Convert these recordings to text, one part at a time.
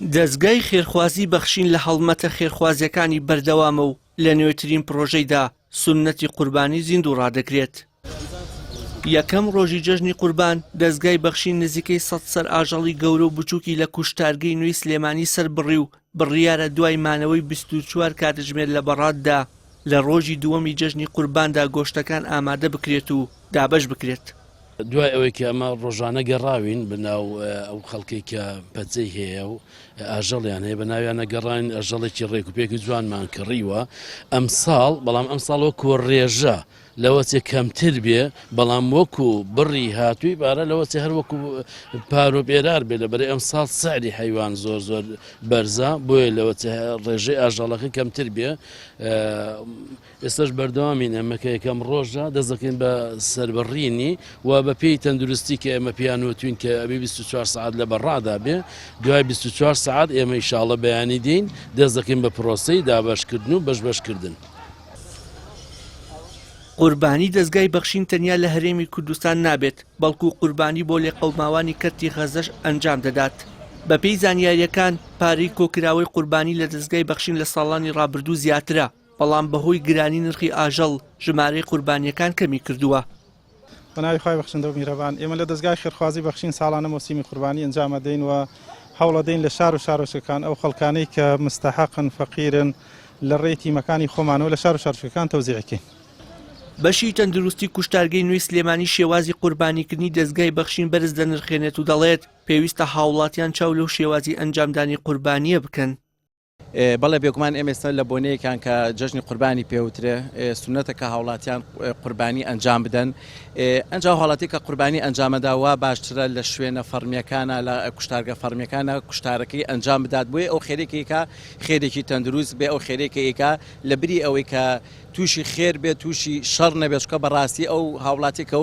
دەزگای خێرخوازی بەخشین لە هەڵمەتە خێرخوازیەکانی بەردەوامە و لە نوێترین پڕۆژەیدا سوننەتی قوربانی زیندوو ڕادەگرێت. یەکەم ڕۆژی جەژنی قوربان، دەزگای بەخشین نزیکەی سەد سەر ئاژەڵی گەورە و بچووکی لە کوشتارگەی نوێی سلێمانی سەربڕی و بڕیارە دوای مانەوەی 24 کاتژمێر لە بەڕاددا لە ڕۆژی دووەمی جەژنی قورباندا گۆشتەکان ئامادە بکرێت و دابەش بکرێت. دوای ئەوەی کە ئەمە ڕۆژانە گەڕاوین بە ناو ئەو خەڵکەی کە پەچەی هەیە و ئاژەڵیان هەیە بە ناویانە گەڕاین ئەژەڵێکی ڕێک و پێکی جوانمان کڕیوە ئەمساڵ بەڵام ئەمساڵ وەکو ڕێژە لەوەچێ کەمتر بێ بەڵام وەکو بڕی هاتووی بارە لەوەچێ هەر وەکو پارۆ بێرار بێ لە بەرەی ئەمساڵ سعری حیوان زۆر زۆر بەرزە بۆیە لەوەچێ ڕێژەی ئاژەڵەکە کەمتر بێ ئێستاش بەردەوامین ئێمە کە یەکەم ڕۆژە دەست دەکەین بە سەربڕینی و بە پێی تەندروستی کە ئێمە پێیان وتوین کە ئەبێ 24 سەعات لە بەڕادا بێ دوای 24 سەعات ئێمە ئیشاڵە بەیانی دێین دەست دەکەین بە پرۆسەی دابەشکردن و بەش بەشکردن. قوربانی دەزگای بەخشین تەنیا لە هەرێمی کوردستان نابێت، بەڵکو قوربانی بۆ لێقەوماوانی کەرتی غەزەش ئەنجام دەدات. بەپێی زانیارییەکان، پارەی کۆکراوەی قوربانی لە دەزگای بەخشین لە ساڵانی ڕابردوو زیاترە. بەڵام بەهۆی گرانی نرخی ئاژەڵ ژمارەی قوربانییەکان کەمی کردووە. بەناوی خوای بەخشندە و میهرەبان، ئێمە لە دەزگای خێرخوازی بەخشین ساڵانە مۆسیمی قوربانی ئەنجام ئەدەین و هەوڵەدەین لە شار و شارۆچکەکان ئەو خەڵکانەی کە مستەحەقن، فەقیرن، لە ڕێی تیمەکانی خۆمانەوە لە شار و شارۆچکەکان تەوزیعی کەین. بەشی تەندروستی کوشتارگەی نوێی سلێمانی شێوازی قوربانیکردنی دەزگای بەخشین بەرز دەنرخێنێت و دەڵێت، پێویستە هاوڵاتیان چاو لەو شێوازی ئەنجامدانی قوربانییە بکەن. بەڵێ بێگومان ئێمە ئێستا لە بۆنەیەکان کە جەژنی قوربانی پێوترێ سونەتە کە هاوڵاتیان قوربانی ئەنجام بدەن ئەنج هاوڵاتی کە قوربانی ئەنجامەدا وا باشترە لە شوێنە فەڕمیەکانە لە کوشتارگە فەڕمیەکانە کوشتارەکەی ئەنجام بدات بۆیە ئەو خێرێکێکە خێرێکی تەندروست بێ ئەو خێرێکەیەکە لە بری ئەوەی کە تووشی خێر بێت تووشی شەڕ نەبێت چکە بەڕاستی ئەو هاوڵاتی کە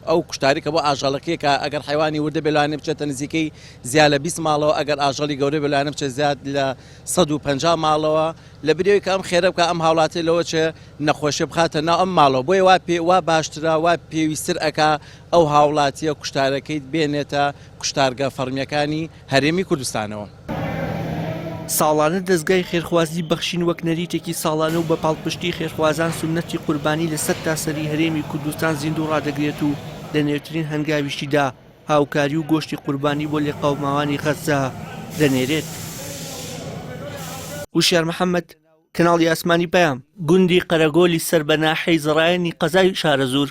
ئەو کوشتاری کە بۆ ئاژەڵەکەیکە ئەگەر حیوانی وردە بێلوانێ بچێتە نزیکەی زیاد لە 20 ماڵەوە ئەگەر ئاژەڵی گەورە بێلوانە بچێت زیاد لە 150 ماڵەوە لە برێوی کە ئەم خێرە بکە ئەم هاوڵاتی لەوە چێ نەخۆشی بخاتە ناو ئەم ماڵەوە بۆیە وا پێ وا باشترە وا پێویستتر ئەکا ئەو هاوڵاتیە کوشتارەکەیت بێنێتە کوشتارگە فەڕمیەکانی هەرێمی کوردستانەوە. ساڵانە دەزگای خێرخوازی بەخشین وەک نەریتێکی ساڵانە و بە پاڵپشتی خێرخوازان سوننەتی قوربانی لە سەرتاسەری هەرێمی کوردستان زیندوو ڕادەگرێت و لە نوێترین هەنگاویشیدا هاوکاری و گۆشتی قوربانی بۆ لێقەوماوانی غەززە دەنێرێت. وشیار محەمەد، کەناڵی ئاسمانی پەیام. گوندی قەرەگۆلی سەر بە ناحیەی زڕایەنی قەزای شارەزوور.